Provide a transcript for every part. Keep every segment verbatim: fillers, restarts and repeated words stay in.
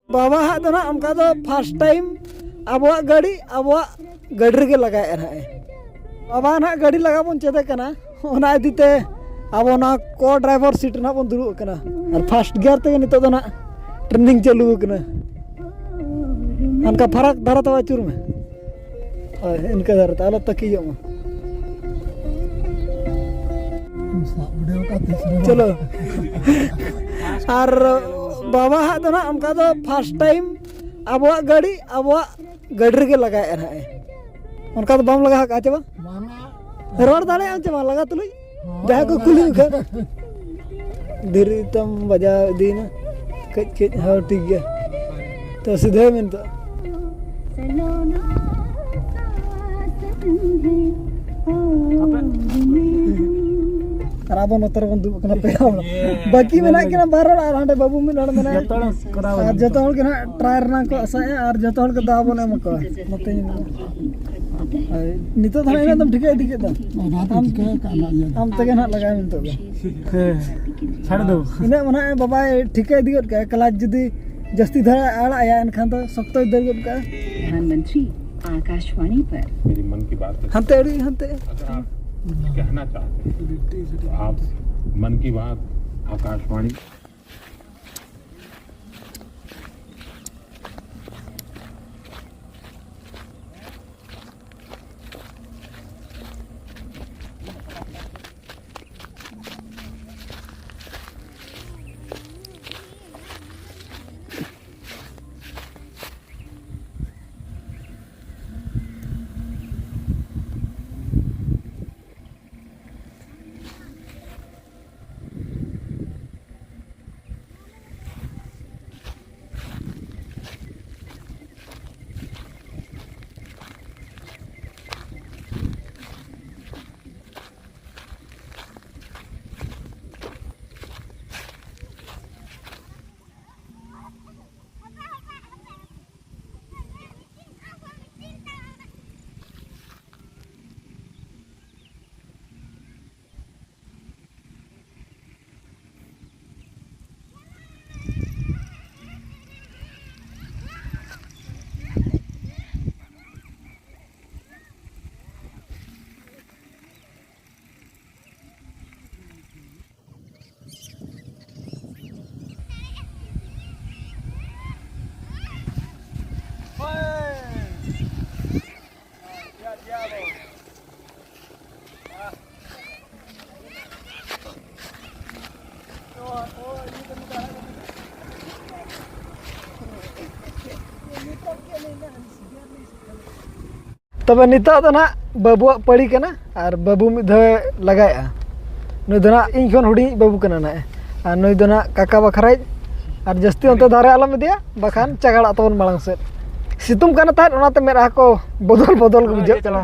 ᱵᱟᱵᱟ ᱦᱟᱸᱜ ᱫᱚ ᱱᱟᱜ ᱚᱱᱠᱟ ᱫᱚ first time ᱟᱵᱚᱣᱟᱜ ᱜᱟᱹᱰᱤ ᱟᱵᱚᱣᱟᱜ ᱜᱟᱹᱰᱤ ᱨᱮᱜᱮ ᱞᱟᱜᱟᱭᱮᱫᱼᱟ ᱱᱟᱜ ᱮ᱾ ᱵᱟᱵᱟ ᱱᱟᱜ ᱜᱟᱹᱰᱤ ᱞᱟᱜᱟ ᱵᱚᱱ ᱪᱮᱫ ᱮ ᱠᱟᱱᱟ, ᱚᱱᱟ ᱤᱫᱤ ᱛᱮ ᱟᱵᱚ ᱱᱚᱣᱟ co driver seat ᱨᱮ ᱱᱟᱜ ᱵᱚᱱ ᱫᱩᱲᱩᱵ ᱟᱠᱟᱱᱟ᱾ ᱟᱨ first gear ᱛᱮᱜᱮ ᱱᱤᱛᱚᱜ ᱫᱚ ᱱᱟᱜ training ᱪᱟᱹᱞᱩ ᱟᱠᱟᱱᱟ᱾ ᱚᱱᱠᱟ ᱯᱷᱟᱨᱟᱠ ᱫᱷᱟᱨᱟ ᱛᱮ ᱟᱹᱪᱩᱨ ᱢᱮ᱾ ᱦᱳᱭ, ᱤᱱᱠᱟᱹ ᱫᱷᱟᱨᱟ ᱛᱮ ᱟᱞᱚ ᱛᱟᱹᱠᱤᱡᱚᱜ ᱢᱟ᱾ ᱥᱟᱵ ᱵᱤᱰᱟᱹᱣ ᱠᱟᱛᱮ ᱪᱚᱞᱚ᱾ ᱟᱨ ᱵᱟᱵᱟ ᱦᱟᱸᱜ ᱫᱚ ᱱᱟᱜ ᱚᱱᱠᱟ ᱫᱚ first time ᱟᱵᱚᱣᱟᱜ ᱜᱟᱹᱰᱤ ᱟᱵᱚᱣᱟᱜ ᱜᱟᱹᱰᱤ ᱨᱮᱜᱮ ᱞᱟᱜᱟᱭᱮᱫᱼᱟ ᱱᱟᱜ ᱮ᱾ ᱚᱱᱠᱟ ᱫᱚ ᱵᱟᱢ ᱞᱟᱜᱟ ᱟᱠᱟᱫᱼᱟ ᱪᱮ ᱵᱟᱝ? ᱵᱟᱝᱟ᱾ ᱨᱚᱲ ᱫᱟᱲᱮᱭᱟᱜ ᱟᱢ ᱪᱮ ᱵᱟᱝ ᱞᱟᱜᱟ ᱛᱩᱞᱩᱡ? ᱡᱟᱦᱟᱸᱭ ᱠᱚ ᱠᱩᱞᱤ ᱠᱷᱟᱱ᱾ ᱫᱷᱤᱨᱤ ᱛᱟᱢ ᱵᱟᱡᱟᱣ ᱤᱫᱤᱭᱮᱱᱟ ᱠᱟᱹᱡ ᱠᱟᱹᱡ᱾ ᱦᱚᱸ, ᱴᱷᱤᱠ ᱜᱮᱭᱟ᱾ ᱛᱚ ᱥᱤᱫᱷᱟᱹᱭ ᱢᱮ ᱱᱤᱛᱚᱜ᱾ ᱟᱨ ᱟᱵᱚ ᱱᱚᱛᱮ ᱨᱮᱵᱚᱱ ᱫᱩᱲᱩᱵ ᱠᱟᱱᱟ ᱯᱮ ᱦᱚᱲ᱾ ᱵᱟᱹᱠᱤ ᱢᱮᱱᱟᱜ ᱠᱤᱱᱟ ᱵᱟᱨ ᱦᱚᱲ ᱟᱨ ᱦᱟᱸᱰᱮ ᱵᱟᱹᱵᱩ ᱢᱤᱫ ᱦᱚᱲ ᱢᱮᱱᱟᱭᱟ᱾ ᱡᱚᱛᱚ ᱦᱚᱲ ᱠᱚᱨᱟᱣ ᱟᱨ ᱡᱚᱛᱚ ᱦᱚᱲ ᱜᱮ ᱱᱟᱦᱟᱜ try ᱨᱮᱱᱟᱜ ᱠᱚ ᱟᱥᱟᱭᱮᱫᱼᱟ ᱟᱨ ᱡᱚᱛᱚ ᱦᱚᱲ ᱜᱮ ᱫᱟᱣ ᱵᱚᱱ ᱮᱢ ᱟᱠᱚᱣᱟ᱾ ᱱᱚᱛᱮ ᱧᱮᱞ ᱢᱮ᱾ ᱦᱳᱭ, ᱱᱤᱛᱚᱜ ᱫᱚ ᱱᱟᱦᱟᱜ ᱤᱱᱟᱹᱜ ᱫᱚᱢ ᱴᱷᱤᱠᱟᱹ ᱤᱫᱤ ᱠᱮᱫ ᱫᱚ᱾ ᱚᱱᱟ ᱫᱚ ᱟᱢ, ᱴᱷᱤᱠᱟᱹ ᱟᱠᱟᱫ ᱱᱟᱦᱟᱜ ᱤᱭᱟᱹ ᱫᱚ᱾ ᱟᱢ ᱛᱮᱜᱮ ᱱᱟᱦᱟᱜ ᱞᱟᱜᱟᱭ ᱢᱮ ᱱᱤᱛᱚᱜ ᱫᱚ᱾ ᱦᱮᱸ, ᱪᱷᱟᱲ ᱫᱚ᱾ ᱤᱱᱟᱹᱜ ᱢᱟ ᱱᱟᱦᱟᱜ ᱵᱟᱵᱟᱭ ᱴᱷᱤᱠᱟᱹ ᱤᱫᱤ ᱜᱚᱫ ᱠᱟᱜᱼᱟ, clutch ᱡᱩᱫᱤ ᱡᱟᱹᱥᱛᱤ ᱫᱷᱟᱨᱟ ᱟᱲᱟᱜ ᱟᱭᱟ ᱮᱱᱠᱷᱟᱱ ᱫᱚ ᱥᱚᱠᱛᱚᱭ ᱫᱟᱹᱲ ᱜᱚᱫ ᱠᱟᱜᱼᱟ᱾ प्रधानमंत्री आकाशवाणी पर। मेरी मन की बात है। ᱦᱟᱱᱛᱮ ᱟᱹᱰᱤ ᱦᱟᱱᱛᱮ᱾ अगर आप कहना चाहते हैं तो आप मन की बात आकाशवाणी ᱛᱚᱵᱮ ᱱᱤᱛᱚᱜ ᱫᱚ ᱱᱟᱦᱟᱜ ᱵᱟᱹᱵᱩᱣᱟᱜ ᱯᱟᱹᱲᱤ ᱠᱟᱱᱟ ᱟᱨ ᱵᱟᱹᱵᱩ ᱢᱤᱫ ᱫᱷᱟᱣᱮ ᱞᱟᱜᱟᱭᱮᱜᱼᱟ᱾ ᱱᱩᱭ ᱫᱚ ᱱᱟᱦᱟᱜ ᱤᱧ ᱠᱷᱚᱱ ᱦᱩᱰᱤᱧᱤᱡ ᱵᱟᱹᱵᱩ ᱠᱟᱱᱟ ᱱᱟᱦᱟᱜ, ᱟᱨ ᱱᱩᱭ ᱫᱚ ᱱᱟᱦᱟᱜ ᱠᱟᱠᱟ ᱵᱟᱠᱷᱨᱟᱭᱤᱡ᱾ ᱟᱨ ᱡᱟᱹᱥᱛᱤ ᱚᱱᱛᱮ ᱫᱷᱟᱨᱮ ᱟᱞᱚᱢ ᱤᱫᱤᱭᱟ, ᱵᱟᱠᱷᱟᱱ ᱪᱟᱜᱟᱲᱟᱜ ᱛᱟᱵᱚᱱ ᱢᱟᱲᱟᱝ ᱥᱮᱫ᱾ ᱥᱤᱛᱩᱝ ᱠᱟᱱᱟ ᱛᱟᱦᱮᱸᱫ, ᱚᱱᱟᱛᱮ ᱢᱮᱫᱦᱟ ᱠᱚ ᱵᱚᱫᱚᱞ ᱵᱚᱫᱚᱞ ᱜᱮ ᱵᱩᱡᱷᱟᱹᱜ ᱠᱟᱱᱟ᱾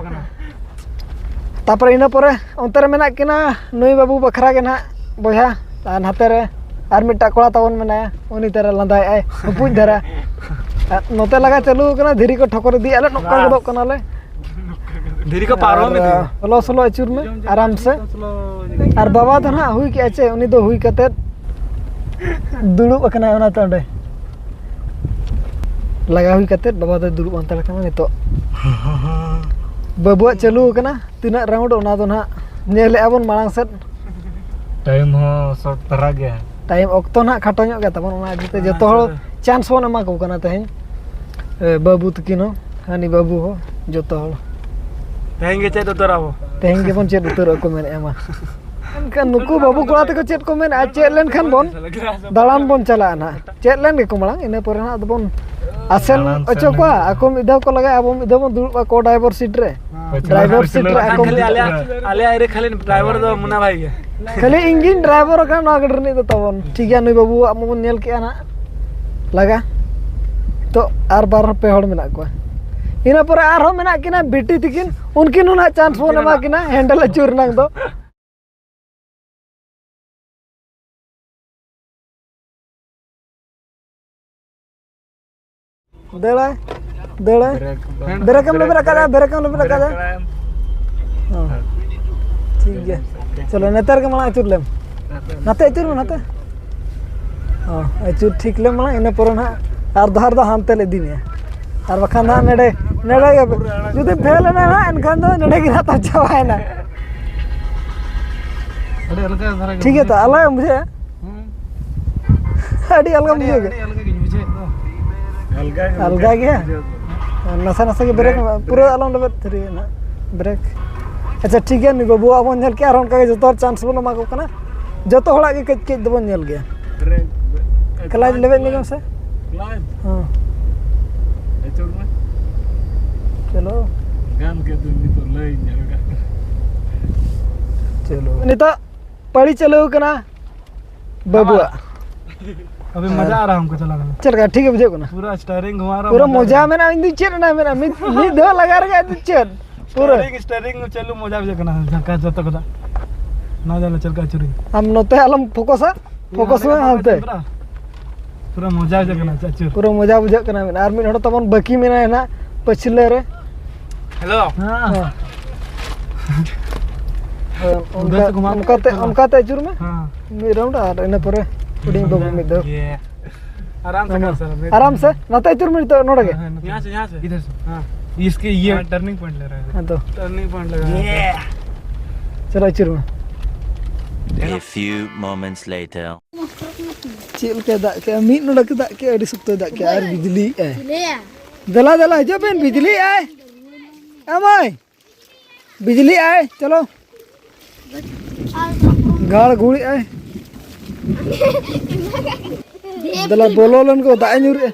ᱛᱟᱯᱚᱨᱮ ᱤᱱᱟᱹ ᱯᱚᱨᱮ ᱚᱱᱛᱮ ᱨᱮ ᱢᱮᱱᱟᱜ ᱠᱤᱱᱟ ᱱᱩᱭ ᱵᱟᱹᱵᱩ ᱵᱟᱠᱷᱨᱟ ᱜᱮ ᱱᱟᱦᱟᱜ ᱵᱚᱭᱦᱟ, ᱟᱨ ᱱᱟᱛᱮ ᱨᱮ ᱟᱨ ᱢᱤᱫᱴᱟᱜ ᱠᱚᱲᱟ ᱛᱟᱵᱚᱱ ᱢᱮᱱᱟᱭᱟ, ᱩᱱᱤ ᱛᱟᱨᱟ ᱞᱟᱸᱫᱟᱭᱮᱜᱼᱟᱭ ᱦᱩᱯᱩᱡ ᱫᱷᱟᱨᱟ᱾ ᱟᱨ ᱱᱚᱛᱮ ᱞᱟᱜᱟ ᱪᱟᱹᱞᱩ ᱟᱠᱟᱱᱟ, ᱫᱷᱤᱨᱤ ᱠᱚ ᱴᱷᱚᱠᱚᱨ ᱤᱫᱤᱭᱮᱫᱼᱟ ᱞᱮ, ᱱᱚᱝᱠᱟ ᱜᱚᱫᱚᱜ ᱠᱟᱱᱟᱞᱮ᱾ ᱫᱷᱤᱨᱤ ᱠᱚ ᱯᱟᱨᱚᱢ ᱟᱨ, ᱤᱫᱤ᱾ ᱥᱞᱳ ᱥᱞᱳ ᱟᱹᱪᱩᱨ ᱢᱮ, ᱟᱨᱟᱢ ᱥᱮ᱾ ᱟᱨ ᱵᱟᱵᱟ ᱫᱚ ᱱᱟᱦᱟᱜ ᱦᱩᱭ ᱠᱮᱜᱼᱟ ᱪᱮ, ᱩᱱᱤ ᱫᱚ ᱦᱩᱭ ᱠᱟᱛᱮᱫ ᱫᱩᱲᱩᱵ ᱟᱠᱟᱱᱟᱭ ᱚᱱᱟᱛᱮ ᱚᱸᱰᱮ᱾ ᱞᱟᱜᱟ ᱦᱩᱭ ᱠᱟᱛᱮᱫ ᱵᱟᱵᱟ ᱫᱚᱭ ᱫᱩᱲᱩᱵ ᱦᱟᱱᱛᱟᱲ ᱠᱟᱱᱟ ᱱᱤᱛᱚᱜ᱾ ᱵᱟᱹᱵᱩᱣᱟᱜ ᱪᱟᱹᱞᱩ ᱟᱠᱟᱱᱟ, ᱛᱤᱱᱟᱹᱜ ᱨᱟᱣᱩᱱᱰ ᱚᱱᱟ ᱫᱚ ᱱᱟᱦᱟᱜ ᱧᱮᱞᱮᱫᱼᱟ ᱵᱚᱱ ᱢᱟᱲᱟᱝ ᱥᱮᱫ᱾ ᱴᱟᱭᱤᱢ ᱦᱚᱸ ᱥᱚᱨᱴ ᱫᱷᱟᱨᱟ ᱜᱮᱭᱟ᱾ ᱴᱟᱭᱤᱢ ᱚᱠᱛᱚ ᱱᱟᱦᱟᱜ ᱠᱷᱟᱴᱚ ᱧᱚᱜ ᱜᱮ ᱛᱟᱵᱚᱱ, ᱚᱱᱟ ᱤᱫᱤ ᱛᱮ ᱡᱚᱛᱚ ᱦᱚᱲ ᱪᱟᱱᱥ ᱵᱚᱱ ᱮᱢᱟ ᱠᱚ ᱠᱟᱱᱟ ᱛᱮᱦᱮᱧ᱾ ᱮ, ᱵᱟᱹᱵᱩ ᱛᱟᱹᱠᱤᱱ ᱦᱚᱸ, ᱦᱟᱹᱱᱤ ᱵᱟᱹᱵᱩ ᱦᱚᱸ, ᱡᱚᱛᱚ ᱦᱚᱲ᱾ ᱛᱮᱦᱮᱧ ᱜᱮ ᱪᱮᱫ ᱩᱛᱟᱹᱨ ᱟᱵᱚ᱾ ᱛᱮᱦᱮᱧ ᱜᱮᱵᱚᱱ ᱪᱮᱫ ᱩᱛᱟᱹᱨᱚᱜ ᱠᱚ ᱢᱮᱱᱮᱫᱼᱟ ᱢᱟ᱾ ᱮᱱᱠᱷᱟᱱ ᱱᱩᱠᱩ ᱵᱟᱹᱵᱩ ᱠᱚᱲᱟ ᱛᱟᱠᱚ ᱪᱮᱫ ᱠᱚ ᱢᱮᱱᱮᱫᱼᱟ, ᱪᱮᱫ ᱞᱮᱱᱠᱷᱟᱱ ᱵᱚᱱ ᱫᱟᱬᱟᱱ ᱵᱚᱱ ᱪᱟᱞᱟᱜᱼᱟ ᱱᱟᱦᱟᱜ᱾ ᱪᱮᱫ ᱞᱮᱱ ᱜᱮᱠᱚ ᱢᱟᱲᱟᱝ, ᱤᱱᱟᱹ ᱯᱚᱨᱮ ᱱᱟᱦᱟᱜ ᱟᱫᱚ ᱵᱚᱱ ᱟᱥᱮᱱ ᱫᱟᱬᱟᱱ ᱦᱚᱪᱚ ᱥᱮᱱ ᱠᱚᱣᱟ᱾ ᱞᱮᱱ᱾ ᱟᱠᱚ ᱢᱤᱫ ᱫᱷᱟᱣ ᱠᱚ ᱞᱟᱜᱟᱭᱟ, ᱟᱵᱚ ᱢᱤᱫ ᱫᱷᱟᱣ ᱵᱚᱱ ᱫᱩᱲᱩᱵᱼᱟ ᱠᱚ ᱰᱨᱟᱭᱵᱷᱟᱨ ᱥᱤᱴ ᱨᱮ᱾ ᱦᱮᱸ᱾ ᱰᱨᱟᱭᱵᱷᱟᱨ ᱥᱤᱴ ᱨᱮ ᱟᱠᱚ ᱠᱷᱟᱹᱞᱤ ᱟᱞᱮᱭᱟᱜ, ᱟᱞᱮᱭᱟᱜ ᱮᱨᱤᱭᱟ ᱠᱷᱟᱹᱞᱤ ᱰᱨᱟᱭᱵᱷᱟᱨ ᱫᱚ ᱢᱩᱱᱟ ᱵᱷᱟᱭ ᱜᱮ᱾ ᱠᱷᱟᱹᱞᱤ ᱤᱧ ᱜᱤᱧ ᱰᱨᱟᱭᱵᱷᱟᱨ ᱟᱠᱟᱱᱟ ᱱᱚᱣᱟ ᱜᱟᱹᱰᱤ ᱨᱤᱱᱤᱡ ᱫᱚ ᱛᱟᱵᱚᱱ᱾ ᱴᱷᱤᱠ ᱜᱮᱭᱟ, ᱱᱩᱭ ᱵᱟᱹᱵᱩᱣᱟᱜ ᱢᱟᱵᱚᱱ ᱧᱮᱞ ᱠᱮᱜᱼᱟ ᱱᱟᱦᱟᱜ ᱞᱟᱜᱟ᱾ ᱛᱚ ᱟᱨ ᱵᱟᱨ ᱯᱮ ᱦᱚᱲ ᱢᱮᱱᱟᱜ ᱠᱚᱣᱟ᱾ ᱤᱱᱟᱹ ᱯᱚᱨᱮ ᱟᱨᱦᱚᱸ ᱢᱮᱱᱟᱜ ᱠᱤᱱᱟ ᱵᱤᱴᱤ ᱛᱤᱠᱤᱱ, ᱩᱱᱠᱤᱱ ᱦᱚᱸ ᱱᱟᱦᱟᱜ ᱪᱟᱱᱥ ᱵᱚᱱ ᱮᱢᱟ ᱠᱤᱱᱟ ᱦᱮᱱᱰᱮᱞ ᱟᱹᱪᱩᱨ ᱨᱮᱱᱟᱜ ᱫᱚ᱾ ᱫᱟᱹᱲᱟᱭ, ᱫᱟᱹᱲᱟᱭ᱾ ᱵᱨᱮᱠ ᱵᱟᱝ᱾ ᱵᱨᱮᱠ ᱮᱢ ᱞᱮᱵᱮᱫ ᱟᱠᱟᱫᱟ, ᱵᱨᱮᱠ ᱮᱢ ᱞᱮᱵᱮᱫ ᱟᱠᱟᱫᱟ᱾ ᱵᱨᱮᱠ ᱮᱢ᱾ ᱦᱚᱸ᱾ ᱴᱷᱤᱠ ᱜᱮᱭᱟ᱾ ᱪᱚᱞᱚ, ᱱᱮᱛᱟᱨ ᱜᱮ ᱢᱟᱲᱟᱝ ᱟᱹᱪᱩᱨ ᱞᱮᱢ᱾ ᱱᱟᱛᱮ ᱟᱹᱪᱩᱨ ᱢᱮ, ᱱᱟᱛᱮ᱾ ᱦᱚᱸ, ᱟᱹᱪᱩᱨ ᱴᱷᱤᱠ ᱞᱮᱢ ᱢᱟᱲᱟᱝ, ᱤᱱᱟᱹ ᱯᱚᱨᱮ ᱱᱟᱦᱟᱜ ᱟᱨ ᱫᱷᱟᱨ ᱫᱚ ᱦᱟᱱᱛᱮ ᱞᱮ ᱤᱫᱤ ᱢᱮᱭᱟ᱾ ᱟᱨ ᱵᱟᱠᱷᱟᱱ ᱱᱟᱦᱟᱜ ᱱᱚᱰᱮ, ᱱᱚᱰᱮ ᱜᱮ ᱡᱩᱫᱤᱢ ᱯᱷᱮᱞ ᱮᱱᱟ ᱱᱟᱦᱟᱜ, ᱮᱱᱠᱷᱟᱱ ᱫᱚ ᱱᱚᱰᱮ ᱜᱮ ᱱᱟᱦᱟᱜ ᱛᱟᱦᱮᱸ ᱪᱟᱵᱟᱭᱮᱱᱟ᱾ ᱟᱹᱰᱤ ᱟᱞᱜᱟ ᱫᱷᱟᱨᱟ ᱜᱮ ᱴᱷᱤᱠ ᱜᱮᱭᱟ ᱛᱚ, ᱵᱩᱡᱷᱟᱹᱜ ᱟᱞᱚᱢ ᱵᱩᱡᱷᱟᱹᱜᱼᱟ᱾ ᱦᱩᱸ᱾ ᱟᱹᱰᱤ ᱟᱞᱜᱟᱢ ᱟᱹᱰᱤ, ᱵᱩᱡᱷᱟᱹᱣ ᱠᱮᱫ᱾ ᱟᱹᱰᱤ ᱟᱞᱜᱟ ᱜᱤᱧ ᱵᱩᱡᱷᱟᱹᱣᱮᱫ ᱫᱚ᱾ ᱟᱞᱜᱟ ᱜᱮ ᱟᱞᱜᱟ ᱵᱩᱡᱷᱟᱹᱜ ᱜᱮᱭᱟ? ᱠᱟᱱᱟ, ᱵᱩᱡᱷᱟᱹᱣ ᱫᱚ᱾ ᱱᱟᱥᱮ ᱱᱟᱥᱮ ᱜᱮ ᱵᱨᱮᱠ ᱵᱨᱮᱠ, ᱢᱮ, ᱯᱩᱨᱟᱹ ᱵᱨᱮᱠ᱾ ᱟᱞᱚᱢ ᱞᱮᱵᱮᱫ ᱛᱷᱤᱨᱤᱭᱟ ᱱᱟᱜ᱾ ᱵᱨᱮᱠ᱾ ᱟᱪᱪᱷᱟ, ᱴᱷᱤᱠ ᱜᱮᱭᱟ, ᱱᱩᱭ ᱵᱟᱹᱵᱩᱣᱟᱜ ᱵᱚᱱ ᱧᱮᱞ ᱠᱮᱜᱼᱟ, ᱟᱨ ᱚᱱᱠᱟ ᱜᱮ ᱡᱚᱛᱚ ᱦᱚᱲ ᱪᱟᱱᱥ ᱵᱚᱱ ᱮᱢᱟ ᱠᱚ ᱠᱟᱱᱟ᱾ ᱡᱚᱛᱚ ᱦᱚᱲᱟᱜ ᱜᱮ ᱠᱟᱹᱡ ᱠᱟᱹᱡ ᱫᱚᱵᱚᱱ ᱧᱮᱞ ᱜᱮᱭᱟ᱾ Brake, brake. ᱠᱞᱟᱪ ᱞᱮᱵᱮᱫ ᱧᱚᱜ ᱢᱮᱥᱮ᱾ ᱠᱞᱟᱪ᱾ ᱦᱮᱸ᱾ ᱟᱹᱪᱩᱨ ᱢᱮ᱾ ᱪᱚᱞᱚ᱾ ᱜᱟᱱ ᱠᱮᱫ ᱫᱚᱧ ᱱᱤᱛᱚᱜ ᱞᱟᱹᱭ ᱧᱮᱞ ᱠᱟᱜ ᱠᱟᱱᱟ᱾ ᱪᱚᱞᱚ᱾ ᱱᱤᱛᱚᱜ ᱯᱟᱹᱲᱤ ᱪᱟᱹᱞᱩ ᱠᱟᱱᱟ ᱵᱟᱹᱵᱩᱣᱟᱜ᱾ अभी मजा आ रहा है हमको चलाने में। ᱪᱮᱫ ᱞᱮᱠᱟ? ᱴᱷᱤᱠ ᱜᱮ ᱵᱩᱡᱷᱟᱹᱜ ᱠᱟᱱᱟ? पूरा स्टीयरिंग घुमा रहा, पूरा मजा आ रहा है। ᱢᱮᱱᱟᱜᱼᱟ᱾ ᱤᱧ ᱫᱚ ᱪᱮᱫ ᱨᱮᱱᱟᱜ ᱢᱮᱱᱟᱜᱼᱟ? ᱢᱤᱫ, ᱢᱤᱫ ᱫᱷᱟᱣ ᱞᱟᱜᱟ ᱨᱮᱜᱮ ᱟᱫᱚ ᱪᱮᱫ? पूरा। स्टीयरिंग, स्टीयरिंग चालू, मजा ᱵᱩᱡᱷᱟᱹᱜ ᱠᱟᱱᱟ, ᱡᱷᱟᱠᱟ ᱡᱚᱛᱚ ᱠᱚᱫᱚ᱾ ᱱᱟ ᱡᱟᱞᱟ ᱪᱮᱫ ᱞᱮᱠᱟ ᱟᱹᱪᱩᱨᱤᱧ᱾ ᱟᱢ ᱱᱚᱛᱮ ᱟᱞᱚᱢ ᱯᱷᱳᱠᱟᱥᱟ, ᱯᱷᱳᱠᱟᱥ ᱢᱮ ᱦᱟᱱᱛᱮ᱾ पूरा मजा ᱵᱩᱡᱷᱟᱹᱜ ᱠᱟᱱᱟ, ᱟᱹᱪᱩᱨ᱾ पूरा ᱢᱚᱡᱟ ᱵᱩᱡᱷᱟᱹᱜ ᱠᱟᱱᱟ᱾ ᱟᱨ ᱢᱤᱫ ᱦᱚᱲ ᱛᱟᱵᱚᱱ ᱵᱟᱹᱠᱤ ᱢᱮᱱᱟᱭᱟ ᱱᱟᱦᱟᱜ ᱯᱟᱹᱪᱷᱞᱟᱹ ᱨᱮ᱾ ᱦᱮᱞᱳ᱾ ᱦᱮᱸ᱾ ᱦᱮᱸ᱾ ᱦᱮᱸ, ᱚᱱᱠᱟ, ᱩᱫᱷᱟᱨ ᱥᱮ ᱜᱷᱩᱢᱟ᱾ ᱚᱱᱠᱟᱛᱮ, ᱚᱱᱠᱟᱛᱮ ᱟᱹᱪᱩᱨ ᱢᱮ᱾ ᱦᱮᱸ᱾ ᱢᱤᱫ ᱨᱟᱣᱩᱱᱰ ᱟᱨ ᱤᱱᱟᱹ ᱯᱚᱨᱮ ᱦᱩᱰᱤᱧ ᱵᱟᱹᱵᱩ ᱢᱤᱫ ᱫᱷᱟᱣ᱾ ᱟᱨᱟᱢ ᱥᱮ ᱠᱟᱨ ᱥᱟᱞᱟ, ᱢᱤᱫ ᱟᱨᱟᱢ ᱥᱮ, ᱱᱟᱛᱮ ᱟᱹᱪᱩᱨ ᱢᱮ ᱱᱤᱛᱚᱜ ᱱᱚᱰᱮ ᱜᱮ᱾ ᱦᱮᱸ, ᱦᱮᱸ, ᱱᱚᱛᱮ᱾ ᱤᱫᱷᱟᱨ ᱥᱮ᱾ ᱦᱮᱸ᱾ इसके ये हाँ, टर्निंग पॉइंट ले रहा है। ᱦᱮᱸ ᱛᱚ᱾ टर्निंग पॉइंट लगा है। चलो, ᱟᱹᱪᱩᱨ ᱢᱮ᱾ A few moments later. ᱪᱮᱫ ᱞᱮᱠᱟᱭ ᱫᱟᱜ ᱠᱮᱜᱼᱟ? ᱢᱤᱫ ᱱᱚᱰᱮᱠ ᱫᱟᱜ ᱠᱮᱜᱼᱟ, ᱟᱹᱰᱤ ᱥᱚᱠᱛᱚᱭ ᱫᱟᱜ ᱠᱮᱜᱼᱟ ᱟᱨ ᱵᱤᱡᱽᱞᱤᱭᱮᱜᱼᱟᱭ᱾ ᱫᱮᱞᱟ, ᱫᱮᱞᱟ, ᱦᱤᱡᱩᱜ ᱵᱮᱱ, ᱵᱤᱡᱽᱞᱤᱭᱮᱜᱼᱟᱭ᱾ ᱮ ᱢᱟᱹᱭ, ᱵᱤᱡᱽᱞᱤᱭᱮᱜᱼᱟᱭ, ᱪᱚᱞᱚ᱾ ᱜᱟᱲ ᱜᱷᱩᱲᱮᱜᱼᱟᱭ᱾ ᱫᱮᱞᱟ, ᱵᱚᱞᱚ ᱞᱮᱱ ᱠᱚ, ᱫᱟᱜ ᱮ ᱧᱩᱨᱮᱜᱼᱟ᱾